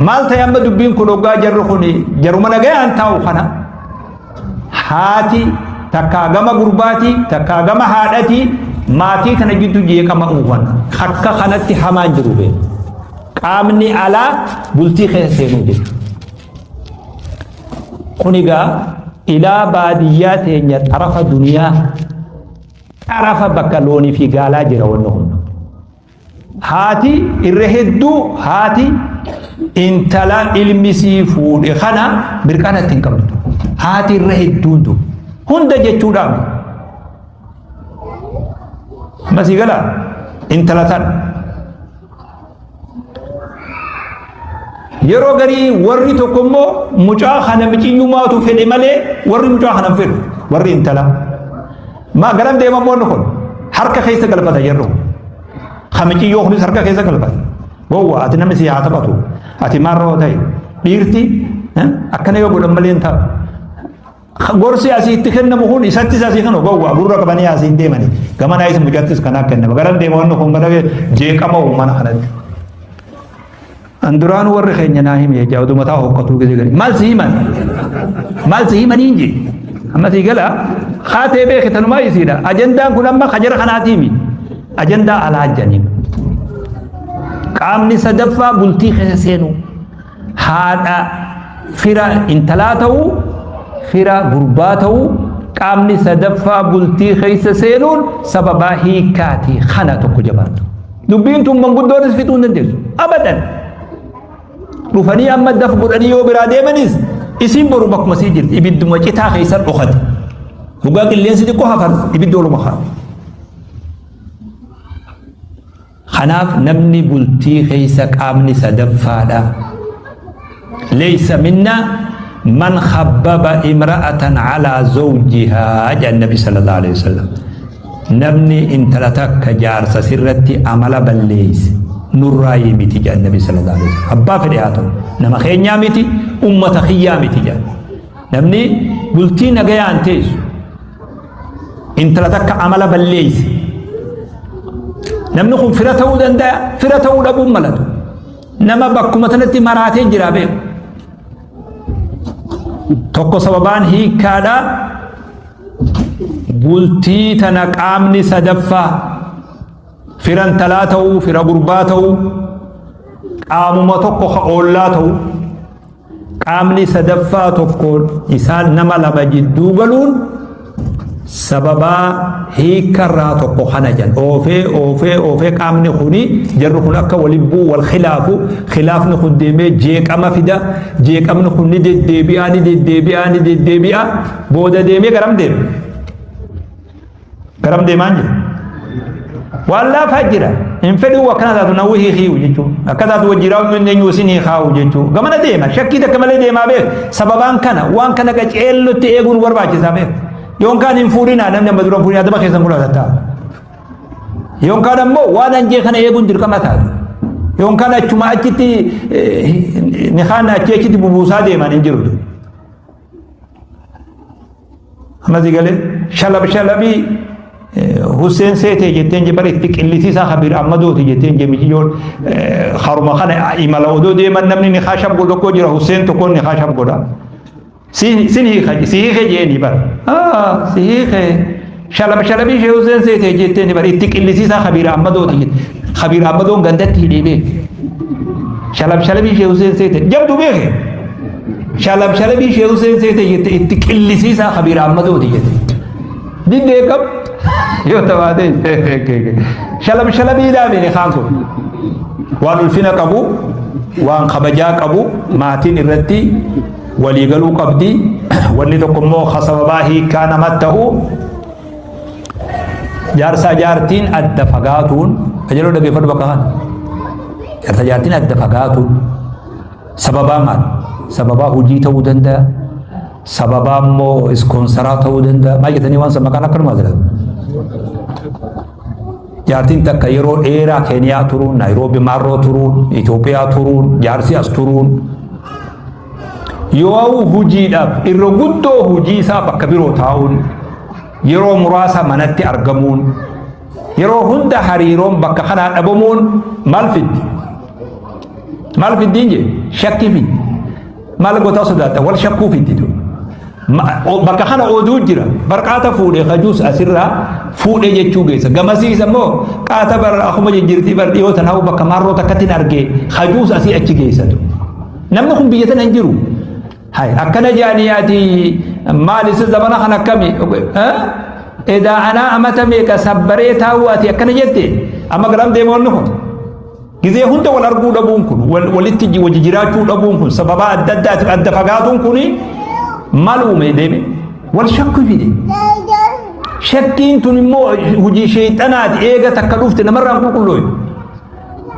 Maal ta'e amma dubbiin kun hoggaa jarri kun jaruma nagayaan taa'u kana haati takkaa gama gurbaatii takkaa gama haadhatii maatii kana jidduu jeeqama uuman. Akka kanatti hamaan jiru beeku. Qaamni alaa bultii keessa seenuu jechuudha. Kun egaa ilaa baadiyyaa teenya xarafa duniyaa xarafa bakka loonii fi gaalaa jira wanni kun. Haati irra hedduu haati intala ilmi sii fuudhe kana mirqaana itti hin qabdu. Haati irra hedduun tu hunda jechuudhaan. Masii gala intala tana. Yeroo garii warri tokko immoo mucaa kana miciyyumaatu fedhe malee warri mucaa kana hin fedhu warri intalaa. Maa garam deema immoo inni kun harka keessa galfata yeroo. Ka miciyyoo kunis harka keessa galfata. Gowwa ati namni si haa taphatu ati maarroo ta'e dhiirti akkana yoo godhan malee hin taatu. Gorsi asii itti kennamu kun isattis asii kan gowwaa gurra qabanii asii hin deemani. Gamanaa isa mucattis kanaa kennama. Garan deema wanni kun gara jeeqama uumana kanatti. An duraan warri keenya naa himi jechaa oduu mataa hoqqatuu gisee gadi. Maal si himan? Maal si himanii hin jee? Amma sii gala haatee beeki tanumaa isiidha. Ajandaan kun amma kajara kanaatii himi. Ajandaa alaa janiin. Qaamni sadaffaa bultii keessa seenuu. Haadha fira intalaa ta'uu, fira gurbaa ta'uu, qaamni sadaffaa bultii keessa seenuun sababaa hiikkaati kana tokko jabaatu. Dubbiin tun manguddoonis fixuu hin dandeessu. Abadan. Dhufanii amma daf godhanii yoo biraa deemanis isiin boru bakkuma sii jirti. Ibidduma citaa keessa dhokate. Dhugaa qilleensi xiqqoo hafan ibiddi oluma haa. Kanaaf namni bultii keessa qaamni sadaffaadha. Laysa minna man khabbaba imra'atan alaa zawjihaa jedhan Nabi sallallahu alaihi wasallam. Namni intala takka jaarsa sirratti amala balleeyse nurraayii miti jedhan Nabi sallallahu alaihi wasallam. Abbaa fedhe haa ta'u nama keenyaa miti ummata kiyyaa miti jedhan. Namni bultii nagayaan teessu Intala takka amala balleeyse. Namni kun fira ta'uu danda'a, fira ta'uu dhabuun malatu. Nama bakkuma tanatti maraatee jira beeku. Tokko sababaan hiikkaadha. Bultii tana qaamni sadaffaa fira intalaa ta'uu, fira gurbaa ta'uu, qaamuma tokko ka oollaa ta'uu. Qaamni sadaffaa tokko isaan nama lama jidduu galuun sababaa hiikkarraa tokko kana jedhan. Oofee oofee oofee qaamni kuni jarri kun akka waliin bu'u wal khilaafu khilaafni kun deemee jeeqama fida jeeqamni kun ni deddeebi'aa ni deddeebi'aa ni deddeebi'aa booda deemee garam deema. Garam deemaan jira. Waan laafaa jira. Hin fedhuu akkana taatu na wihii hiiwu jechuun. Akka taatu wajjiraa inni eenyu isin hiikaa'u jechuun. Gamana deema. Shakkii takka malee deemaa beek. Sababaan kana waan kana qaceellotti eeguun barbaachisaa beek. Yoon kaan hin fuudhinaa namni amma dura hin fuudhin adaba keessan kula tatta'a. Yoon kaan ammoo waan anjee kana eeguun dirqama taatu. Yoon kaan achuma achitti ni kaan achi achitti bubuusaa deeman hin jiru. Amma si galee shalab shalabii Hussein Seetee jetteen je bara itti qillisiisaa Kabiir Ammadooti jetteen je miciyyoon haruma kana imala odoo deeman namni ni kaashab godhu tokko jira Hussein tokko ni kaashab godha. Sin hiika si hiike jeeni bara. Si hiike shalab shalabii ishee Hussein Seetee jetteen bara itti qillisiisaa Kabiir Ammadooti jette. Kabiir Ammadoon gandatti hidhee beeke. Shalab shalabii ishee Hussein Seetee jabdu beeke. Shalab shalabii shee Huseen seete jette itti qillisiisaa Kabiir Ahmadooti jette. Diddee qab yoo tabaate shalab shalabii dhaabine kaan kun waan ulfina qabu waan kabajaa qabu maatiin irratti waliigaluu qabdi wanni tokko immoo sababaa hiikkaa nama ta'u jaarsaa jaartiin adda fagaatuun ajaloo dhageeffadhu bakka kana jaarsaa jaartiin adda fagaatuun Sababaa maal? Sababaa hojii ta'uu danda'a. Sababaa immoo ispoonsaraa ta'uu danda'a. Maal jettanii waan san maqaan akkanumaa jira. Jaartiin takka yeroo dheeraa Keeniyaa turuun, Naayiroobi Maarroo turuun, Itoophiyaa turuun, jaarsi as turuun. Yoo hojiidhaaf irra guddoo hojii isaa bakka biroo taa'uun yeroo muraasa manatti argamuun yeroo hunda hariiroon bakka kanaa dhabamuun maal fiddi? Maal fiddiin jee? Shakkii fiddi. Maal gootaa sodaata? Wal shakkuu fiddi. Bakka kana oduu jira. Barqaata fuudhee kajuus asirraa fuudhee jechuu geessa. Gamasiis ammoo qaata bar akkuma jijjiirtii bar dhiyoo tanaa bakka maarroo takkatti hin argee kajuus asii achi geessatu. Namni kun biyya tana hin jiru. Hay akkana jedhanii ati maal isa zamana kan akkami? Edaa anaa amata meeqa sabbaree taa'uu ati akkana jette amma garam deema wanni kun? Gizee hunda wal arguu dhabuun kun walitti wajji jiraachuu dhabuun kun sababaa adda addaatiif adda fagaatuun kun maal uume deeme? Wal shakkuu fide. Shakkiin tun immoo hojii sheexanaati eega takka dhufte namarraan qulqullooyu.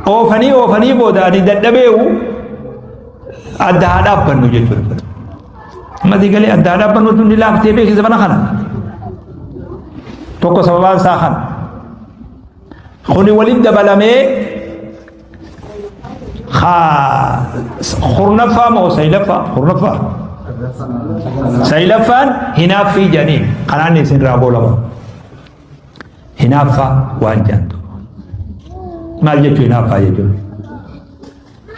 Oofanii oofanii booda ani dadhabeewu adda haa dhaabbannu jechuudha. Amma sii galee adda haa dhaabbannu tun ni laaftee beeksisa mana kana. Tokko sababaan isaa kana. Kuni walitti dabalamee kurnaffaa moo saylaffaa kurnaffaa saylaffaan hinaaffii jedhanii kanaan isin irraa goolama. Hinaaffaa waan jedhantu. Maal jechuun hinaaffaa jechuun?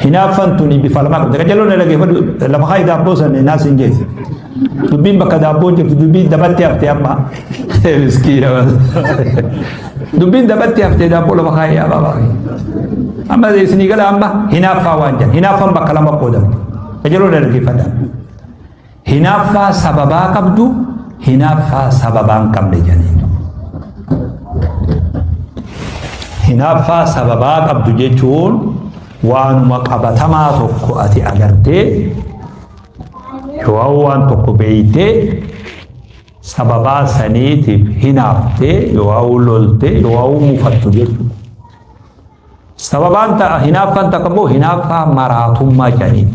Hinaaffan tuni bifa lamaa qabdi. Qajeeloo na dhaggeeffadhu lafa kaayi daabboo san naas hin geesse. Dubbiin bakka daabboon jirtu dubbiin dabatti haftee amma. Miskiina. Dubbiin dabatti haftee daabboo lafa kaayi yaa baabaa. Amma isinii gala amma hinaaffaa waan jedhan. Hinaaffan bakka lama qoodamti. Qajeeloo na dhaggeeffadha. Hinaaffaa sababaa qabdu, hinaaffaa sababaa hin qabne jedhaniin. Hinaaffaa sababaa qabdu jechuun waanuma qabatamaa tokko ati agartee yoo waan tokko beeytee sababaa saniitiif hinaaftee yoo loltee yoo mufattu jechuudha. Sababaan ta'a hinaaffaan takka immoo hinaaffaa maraatummaa jedhaniin.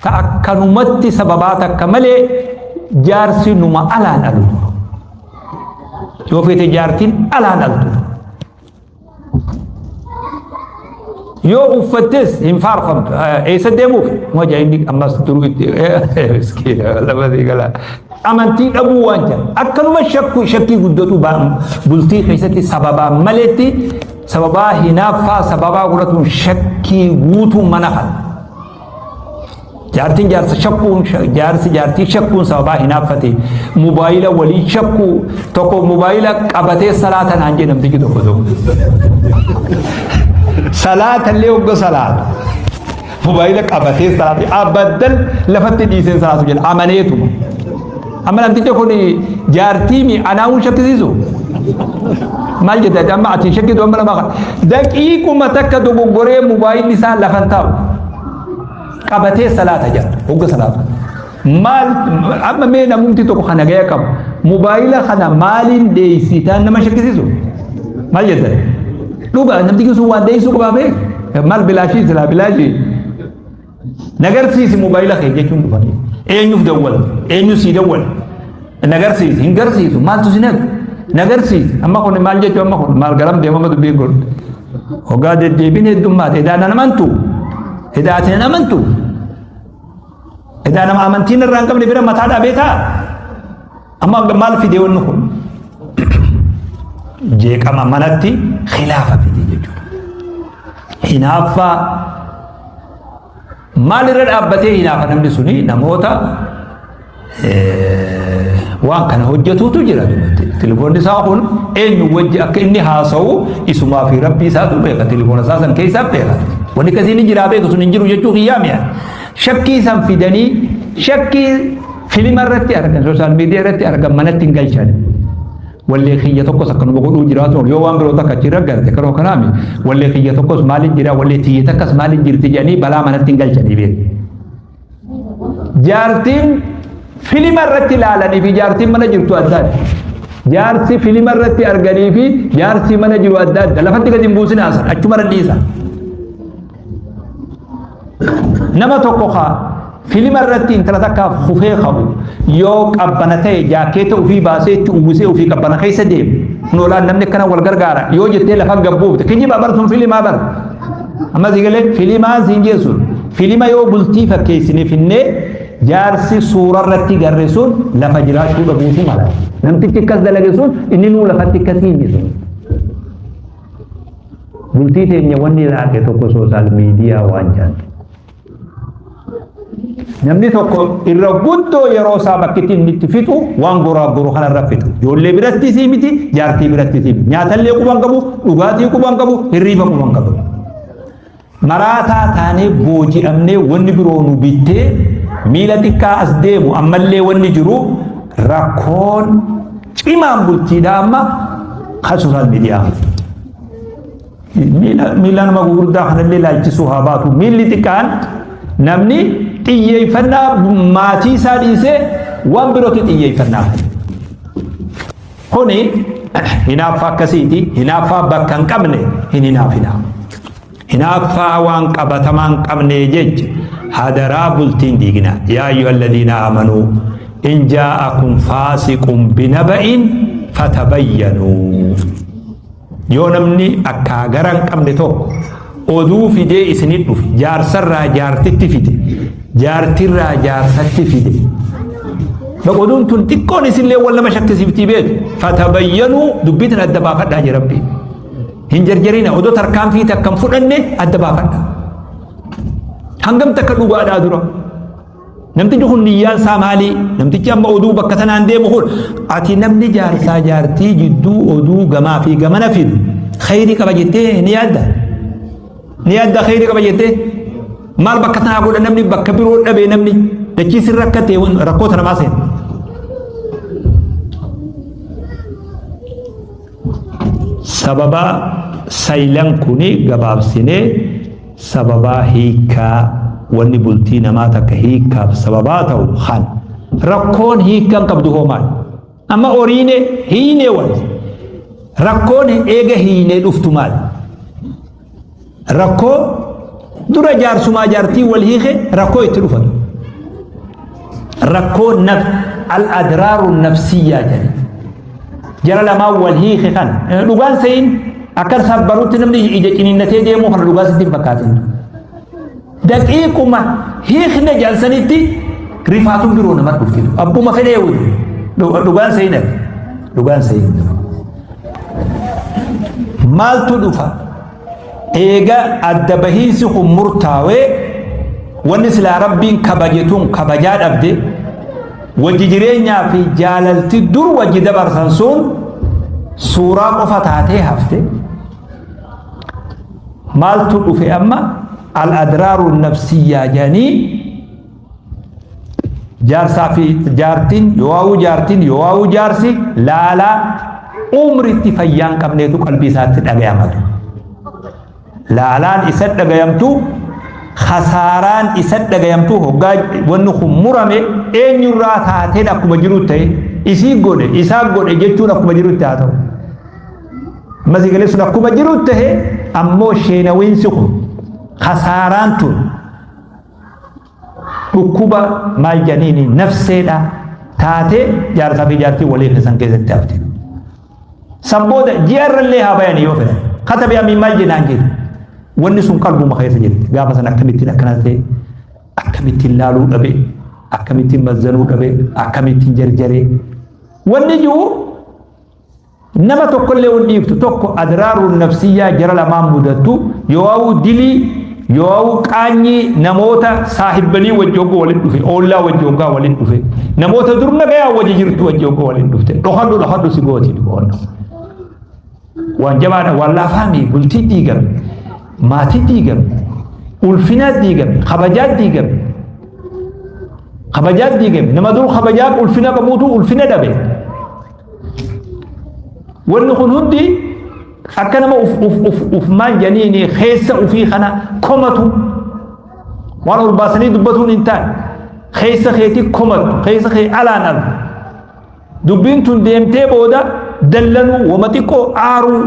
Ta akkanumatti sababaa takka malee jaarsi numa alaan alu. Yoo feete jaartiin alaan altu. Yoo uffattes hin faarfamtu. Eessa deemuuf? Moja inni ammas duruu itti miskiina lafa sii galaa. Amantii dhabuu waan jedhan. Akkanuma shakkii guddatu bultii keessatti sababaa maletti sababaa hinaaffaa sababaa godhatuun shakkii guutuun mana kana. Jaartiin jaarsa shakkuun jaarsi jaartii shakkuun sababaa hinaaffate mobaayila walii shakkuu tokko mobaayila qabatee salaata naan jedhe namtichi tokko tokko. Salaata illee hogga salaata. Mobaayila qabatee salaatu abaddan lafatti dhiiseen salaatu jedha amaneetuma. Amma namticha kun jaartii mi anaawun shakkisiisu. Maal jette amma ati shakkitu amma nama kana. Daqiiquma takka dogoggoree mobaayilli isaa lafan taa'u. Qabatee salaata jedha hogga salaatu. Maal amma mee namumti tokko kana gaya qabu mobaayila kana maaliin dheeysitaan nama shakkisiisu. Maal jettan? Dhugaa namtichi sun waan dheeysuu qabaa beek. Maal bilaashii silaa bilaashii. Nagarsiisi mobaayila kee jechuun dhufanii. Eenyuuf dawwala? Eenyu sii dawwala? Nagarsiisi. Hin garsiisu. Maaltu si naqu? Nagarsiisi. Amma kun maal jechuu amma kun maal garam deema amma dubbiin kun. Hoggaa deddeebiin heddummaate. Edaa nan amantu. Edaa ati nan amantu. Edaa nama amantiin irraa hin qabne bira mataa dhaabee ta'a. Amma maal fide wanni kun? Jeeqama manatti khilaafa fide jechuudha. Hinaaffaa maal irra dhaabbatee hinaafa namni suni namoota waan kana hojjetuutu jira. Tilifoonni isaa kun eenyu wajji akka inni haasa'u isumaa fi rabbii isaatu beeka. Tilifoona isaa san keessaa beeka. Wanni akkasii ni jiraa beeku sun hin jiru jechuu kiyyaa mi'a. Shakkii san fidanii shakkii Filima irratti argan, sooshaal miidiyaa irratti argan manatti hin galchan. Wallee kiyya tokkos akkanuma godhuu jiraatu yoo waan biroo takka achirra garte karoo kanaami wallee kiyya tokkos maaliif jira wallee tiyya takkas maaliif jirti jedhanii balaa manatti hin galchanii beeku. Jaartiin filima irratti ilaalanii fi jaartiin mana jirtu adda adda. Jaarsi filima irratti arganii fi jaarsi mana jiru adda adda. Lafatti gadi hin buusin haasan achuma irra dhiisa. Nama tokko ka filima irratti intala takkaaf kufee ka'u yoo qabbana ta'e jaakkeeta ofii baasee itti uwwisee ofii qabbana keessa deemu. Kun namni akkana wal gargaara yoo jettee lafa gabbuufte kijiba bar sun filimaa bar. Amma si galee filimaa siin jeessu filima yoo bultii fakkeessine finnee jaarsi suura irratti garre sun lafa jiraachuu dhabuutu mala. Namtichi akkas dalage sun inni nuu lafatti akkasii hin jiru. Bultii teenya wanni laaqe tokko soosaal miidiyaa waan jaantu. Namni tokko irra guddoo yeroo isaa bakkitti inni itti fixu waan goraaggoru kanarra fixu. Ijoollee biratti sii miti, jaartii biratti sii miti. Nyaatallee quban qabu, dhugaatii quban qabu, hirriiba quban qabu. Maraataa taanee booji'amnee wanni biroo nu bittee miila xiqqaa as deemu ammallee wanni jiru rakkoon cimaan bultiidha amma kan sooshaal miidiyaa. Miila nama gurguddaa kanallee laalchisuu haa baatu. Miilli xiqqaan namni xiyyeeffannaa maatii isaa dhiisee waan birootti xiyyeeffannaa. Kuni hinaaffaa akkasiiti. Hinaaffaa bakka hin qabne hin hinaafinaa. Hinaaffaa waan qabatamaa hin qabne jecha hadaraa bultiin diigina. Yaa ayyuhalladhiina aamanuu in jaa'akum faasiqun binaba'in fatabayyanuu. Yoo namni akkaa gara hin qabne tokko oduu fidee isinit dhufe jaarsarraa jaartitti fide jaartirraa jaarsatti fide. Oduun tun xiqqoon isinillee wal nama shakkisiiftii beeku. Fatabayyanuu dubbii tana adda baafadhaa jira Rabbi. Hin jarjarina odoo tarkaanfii takka hin fudhanne adda baafadha. Hangam takka dhugaadhaa dura. Namtichi kun niyyaan isaa maali? Namtichi amma oduu bakka sanaan deemu kun ati namni jaarsaa jaartii jidduu oduu gamaa fi gamana fidu khayrii qaba jettee ni yaadda? Ni yaadda khayrii qaba jettee? Maal bakka tanaa godha namni bakka biroo dhabee namni dachii sirra akka ta'e rakkoo tana maa seena? Sababa saylan kuni gabaabsinee sababaa hiikkaa wanni bultii namaa takka hiikkaaf sababaa ta'u kan rakkoon hiikkan qabdu hoo maal? Amma oriine hiinee wal rakkoon eega hiinee dhuftu maal? Rakkoo dura jaarsumaa jaartii wal hiike rakkoo itti dhufatu. Rakkoo naf al adraaru nafsiyyaa jedhe. Jara lamaan wal hiike kan dhugaan se'in akka sabbarutti namni ija ciniinnatee deemuu kana dhugaa sitti hin fakkaatin. Daqiiquma hiikne jaansanitti rifaatuun biroo nama dhufti. Abbuma fedhee dhugaan se'in dhugaan se'in. Maaltu dhufa? Eega adda bahiinsi kun murtaawee wanni silaa Rabbiin kabaje tun kabajaa dhabde wajji jireenyaa fi jaalalti dur wajji dabarsan sun suuraa qofa taatee hafte. Maaltu dhufe amma al-adraaru nafsiyyaa jedhanii jaarsaa fi jaartiin yoo'aawuu jaartiin yoo'aawuu jaarsi laalaa umritti fayyaa hin qabneetu qalbii isaatti dhagayamatu. Laalaan isa dhagayamtu khasaaraan isa dhagayamtu hoggaa wanni kun murame eenyurraa taateen akkuma jiru ta'e isii godhe isaa godhe jechuun akkuma jirutti haa ta'u. Ammas galee sun akkuma jiru ta'e ammoo sheenawiinsi kun khasaaraan tun dhukkuba maal jedhaniini nafseedha taatee jaarsaa fi jaartii walii keessan keessatti hafte. San booda ji'a irrallee haa bayani yoo fedhan. Katabi amiin maal jedhaan jedhu. Wanni sun qalbuma keessa jirti. Gaafa sana akkamittiin akkana ta'e akkamittiin laaluu dhabe akkamittiin mazzanuu dhabe akkamittiin jarjaree. Wanni jiru Nama tokkollee hin dhiiftu tokko adraaruun nafsiyyaa jara lamaan mudattu yoo'uu dilii yoo'uu qaanyii namoota saahibbanii wajji hogguu waliin dhufe oollaa wajji hoggaa waliin dhufe namoota dur nagayaa wajji jirtu wajji hogguu waliin dhufte dhokadhu dhokadhu si gooti dhugoon waan jabaadha waan laafaami bultii diigame maatii diigame ulfinaa diigame kabajaa diigame kabajaa diigame nama dur kabajaa ulfina qabuutu ulfina dhabe Wanni kun hundi akka nama uf uf uf uf maal jedhaniini keessa ufii kana komatu waan ol baasanii dubbatuun hin taane keessa keetii komatu keessa kee alaan alu dubbiin tun deemtee booda dallanuu wama xiqqoo aaruu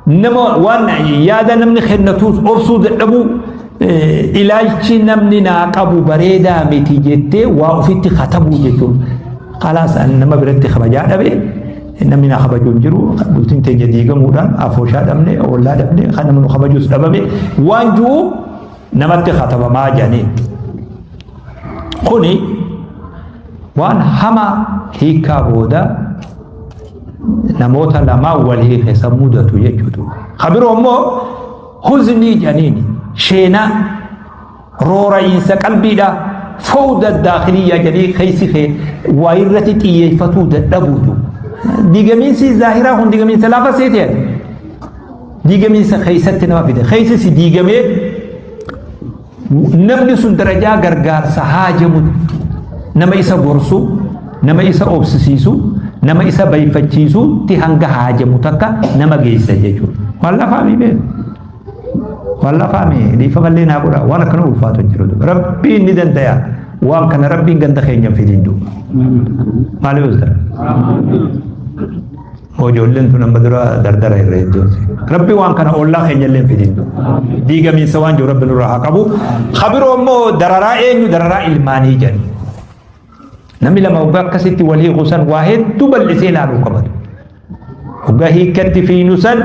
nama waan yaada namni kennatuus obsuu dadhabuu ilaalchi namni naa qabu bareedaa miti jettee waa ofitti katabuu jechuun kalaas ani nama biratti kabajaa dhabe namni naa kabaju hin jiru bultiin teenya diigamuudhaan afooshaa dhabne oollaa dhabne kan namni nu kabajuus dhabame waan jiru namatti katabamaa jedhanii kuni waan hamaa hiikaa booda namoota lamaa wal hiike san mudatu jechuudha. Ka biroo immoo huznii jedhaniini sheenaa roora'iinsa qalbiidha. Fawda daakhiliyyaa jedhii keessi kee waa irratti xiyyeeffatuu dadhabuutu. Diigamiinsi zaahiraa kun diigamiinsa laafa seetee diigamiinsa keessatti nama fide. Keessi si diigamee namni sun darajaa gargaarsa haajamutti nama isa gorsu, nama isa obsisiisu, nama isa bayfachiisutti hanga haajamu takka nama geessa jechuudha. Waan lafaa mi beeku. Waan lafaa mi dhiifamallee naa godha waan akkana ulfaatu hin jiru. Rabbiin ni danda'a. Waan kana Rabbiin ganda keenya fidin duuba. Maaliif ustaz? Ijoolleen tun amma dura dardara irra hedduuti. Rabbi waan kana ollaa keenya illee fidin duuba. Diigamiinsa waan jiru Rabbi nurraa haa qabu. Kabiroo immoo dararaa eenyu dararaa ilmaanii jedhu. Namni lama hoggaa akkasitti wal hiiku san waa hedduu bal'isee ilaaluu qabatu. Hoggaa hiikkatti fiinu san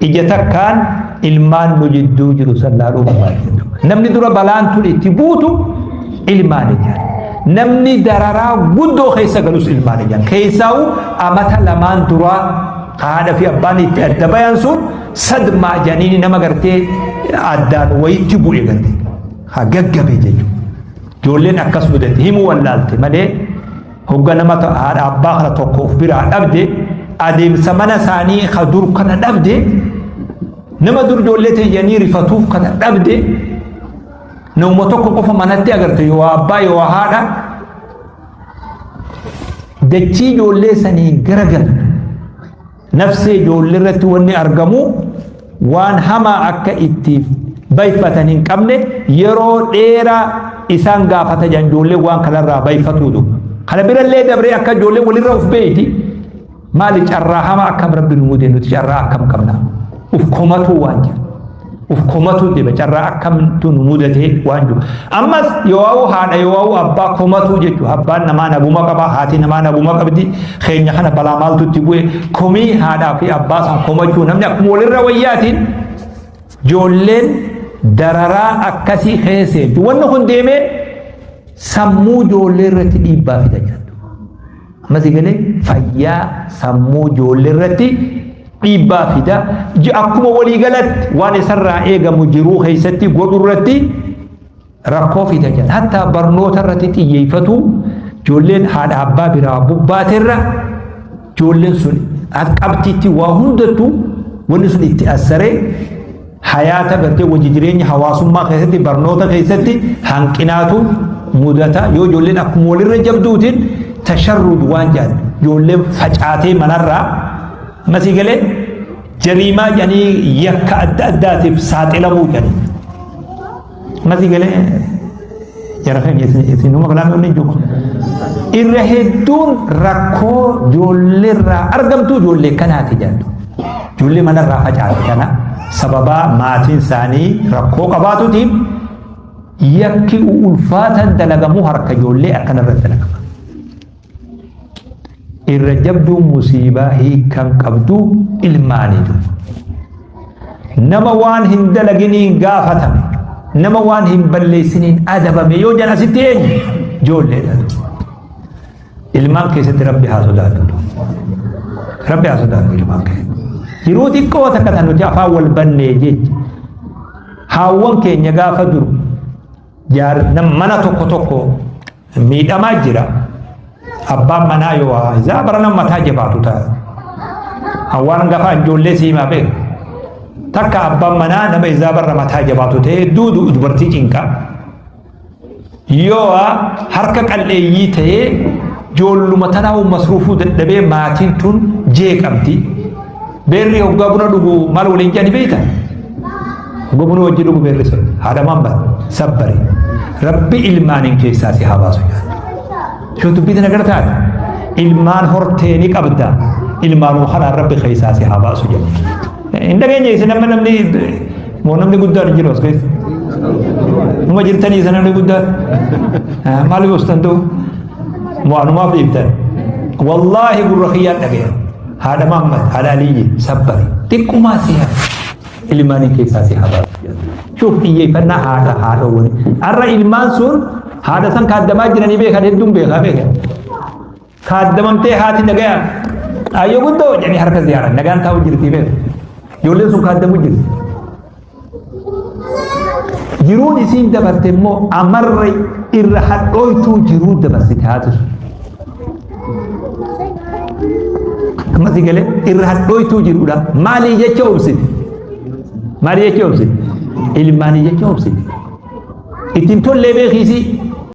ija takkaan ilmaan nu jidduu jiru san laaluu barbaachisa. Namni dura balaan tun itti buutu ilmaan ijaan. Namni dararaa guddoo keessa galus ilmaan ijaan. Keessaa'u amata lamaan duraa haadha fi abbaan itti adda bayan sun sadmaa janiini nama gartee addaan wayitti bu'e garte. Haa gaggabe jechuudha. Ijoolleen akkas mudatti himuu wallaalte malee hogga nama haadha abbaa kana tokko of biraa dhabde adeemsa mana isaanii ka dur kana dhabde nama dur ijoollee teeyyanii rifatuuf kana dhabde nama tokko qofa manatti agarte yoo abbaa yoo haadha dachii ijoollee sanii garagalte Nafsee ijoollee irratti wanni argamu waan hamaa akka itti bayfatan hin qabne yeroo dheeraa isaan gaafata jedhan ijoolleen waan kanarraa bayfatuutu. Kana birallee dabree akka ijoolleen walirra of beeyti maali carraa hamaa akkam rabbi nu mude nuti carraa akkam qabna uf komatuu waan jedhu. Uf komatuu dhiba carraa akkamtu nu mudate waan jiru. Ammas yoo haadha yoo abbaa komatuu jechuudha. Abbaan namaa naguma qaba, haati namaa naguma qabdi. Keenya kana balaa maaltu itti bu'e komii haadhaa fi abbaa san komachuu namni akkuma walirra wayyaatiin ijoolleen dararaa akkasii keesseetti. Wanni kun deemee sammuu ijoollee irratti dhiibbaa fida jedhu. Ammas galee fayyaa sammuu ijoollee irratti dhiibbaa fida. Akkuma waliigalatti waan isarraa eegamu jiruu keessatti godhu irratti rakkoo fida jedha. Hatta barnoota irratti xiyyeeffatu ijoolleen haadha abbaa biraa bubbaaterra ijoolleen sun qabxiitti waa hundattuu wanni sun itti assaree hayaata gartee wajji jireenya hawaasummaa keessatti barnoota keessatti hanqinaatu mudata yoo ijoolleen akkuma walirra jabduutiin tasharrud waan jedhan ijoolleen facaatee manarraa masii galee jariimaa jedhanii yakka adda addaatiif saaxilamuu jedhanii masii galee jara keenya isin numa kalaamni onni jiru irra hedduun rakkoo ijoolleerraa argamtu ijoollee kanaati jedhu ijoollee manarraa facaate kana sababaa maatiin isaanii rakkoo qabaatuutiif yakki ulfaatan dalagamuu harka ijoollee akkanarra dalagama. Irra jabduun musiibaa hiikan qabdu ilmaaniitu. Nama waan hin dalaginiin gaafatame, nama waan hin balleessiniin adabame yoo jedhan asitti eenyu? Ijoolleedha. Ilmaan keessatti Rabbi haa sodaatu. Rabbi haa sodaatu ilmaan keessatti. Yeroo xiqqoo takka tan nuti afaan wal bannee jecha haawwan keenya gaafa duru mana tokko tokko miidhamaa jira. Abbaan manaa yoo isaa bara nama mataa jabaatu ta'a. Hawaan gafaa ijoollee siimaa beeku. Takka abbaan manaa nama isaa barra mataa jabaatu ta'e hedduu dubartii cinqa. Yoo harka qal'eeyyii ta'ee ijoolluma tanaa masruufuu dadhabee maatiin tun jeeqamti. Beerri hoggaa buna dhugu maal waliin jedhani beektaa? Hoggaa buna wajji dhugu beerri sun haadha maamma sabbari. Rabbi ilmaaniin keessaa si haa baasu jedhan. Yoo dubbii tana gara taate ilmaan hortee ni qabda ilmaanuma kanaan rabbi keessaa si haa baasu jedhan. Hin dhageenye isin amma namni moo namni guddaan hin jiru as keessa. Numa jirtanii isa namni guddaan maaliif ostan ta'u moo anumaaf dhiiftan. Wallaahi gurra kiyyaan dhagaya. Haadha Mahammad, haadha Aliyyi sabbari. Xiqqumaa si haa ilmaanii keessaa si haa baasu. Shuuf xiyyeeffannaa haadha haadhoowwani. Har'a ilmaan sun haadha san kaaddamaa jiranii beekan hedduun beekaa beekan. Kaaddamamtee haati nagayaan ayyoo guddoo jedhanii harka ziyaaran nagaan taa'u jirti beeku. Ijoolleen sun kaaddamu jirti. Jiruun isiin dabarte immoo amarra irra hadhooytuu jiruu dabarsite haati sun. Amma si galee irra hadhooytuu jiruudha. Maalii jecha obsite? Maalii jecha obsite? Ilmaanii jecha obsite. Ittiin tollee beekiisii.